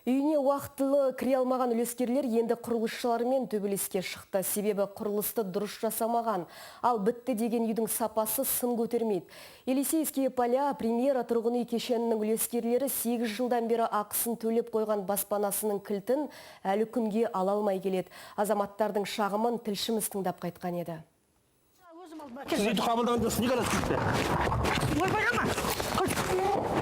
Үйіне уақытылы кіре алмаған үлескерлер енді құрылысшылармен төбелеске шықты. Себебі құрылысты дұрыс жасамаған. Ал бітті деген үйдің сапасы сын көтермейді. Елисейские поля Премьера тұрғын үй кешенінің үлескерлері 8 жылдан бері ақысын төлеп қойған баспанасының кілтін әлі күнге ала алмай келеді. Азаматтардың шағымын тілшіміз тыңдап қайтқан еді. Сіз үйді қабылдаған жоқсыз, неге аласыз кілтті? Ойбай, ама.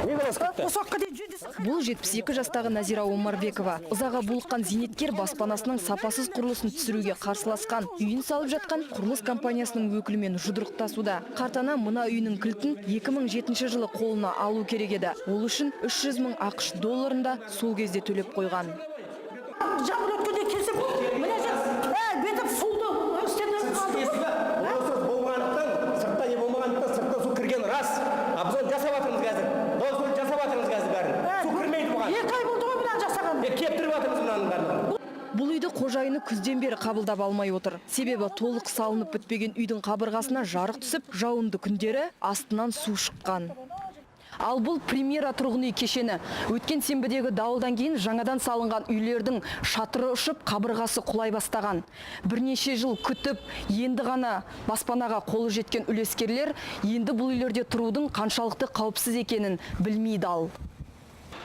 Неге аласыз кілтті? Осы уақытқа дейін жөндесін. Бұл 72 жастағы Назира Омарбекова. Ызаға булыққан зейнеткер баспанасының сапасыз құрылысын түсіруге қарсыласқан. Үйін салып жатқан құрылыс компаниясының өкілімен жұдырықтасуда. Қарт ана мына үйінің кілтін 2007 жылы қолына алу керек еді. Ол үшін 300 мың АҚШ долларын да сол кезде төлеп қойған. Жаңбыр өткенде келсем, мына жер, бетіп суды үстінен қалды. Осы болмағандықтан, сыртта не болмағандықтан, сырттан су кірген рас. А біз оны жасап жатырмыз қазір. Осы жасап жатырмыз қазір бәрін. Су кірмейді бұған. 2 ай болды ғой мынаны жасаған. Кептіріп жатырмыз мынаның барлығын. Бұл үйді қожайыны күзден бері қабылдап алмай отыр. Себебі толық салынып бітпеген үйдің қабырғасына жарық түсіп, жауынды күндері астынан су шыққан. Ал бұл Премьера тұрғын үй кешені. Өткен сенбідегі дауылдан кейін жаңадан салынған үйлердің шатыры ұшып, қабырғасы құлай бастаған. Бірнеше жыл күтіп, енді ғана баспанаға қолы жеткен үлескерлер енді бұл үйлерде тұрудың қаншалықты қауіпсіз екенін білмей дал.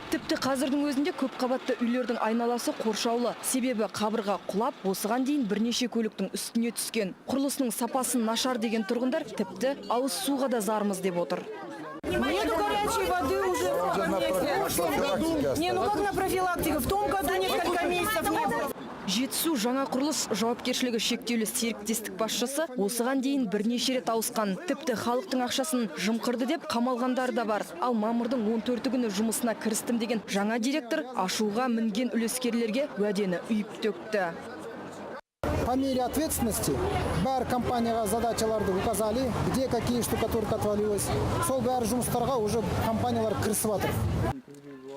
Тіпті қазірдің өзінде көпқабатты үйлердің айналасы қоршаулы. Себебі қабырға құлап, осыған дейін бірнеше көліктің үстіне түскен. Құрылысының сапасын нашар деген тұрғындар тіпті ауыз суға да зармыз деп отыр. Нету горячей воды уже в прошлом году. Не, ну как на профилактику? В том году несколько месяцев не было. «Жетісу жаңа құрылыс» жауапкершілігі шектеулі серіктестік басшысы осыған дейін бірнеше рет ауысқан. Тіпті халықтың ақшасын жымқырды деп қамалғандар да бар. Ал мамырдың 14 күні жұмысына кірістім деген жаңа директор ашуға мінген үлескерлерге уәдені үйіп төкті. По мере ответственности бәр компанияға задачаларды указали, где какие штукатурка отвалилась. Сол бәрі жұмыстарға уже компаниялар кірісіп жатыр.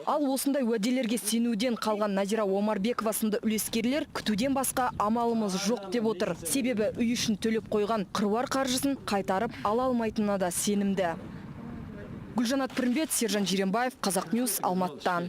Ал осындай уәделерге сенуден қалған Назира Омарбекова сынды үлескерлер күтуден басқа амалымыз жоқ деп отыр. Себебі үй үшін төлеп қойған қыруар қаржысын қайтарып ала алмайтынына да сенімді. Гүлжанат Пірімбет, Сержан Жиренбаев, Қазақ Ньюс, Алматыдан.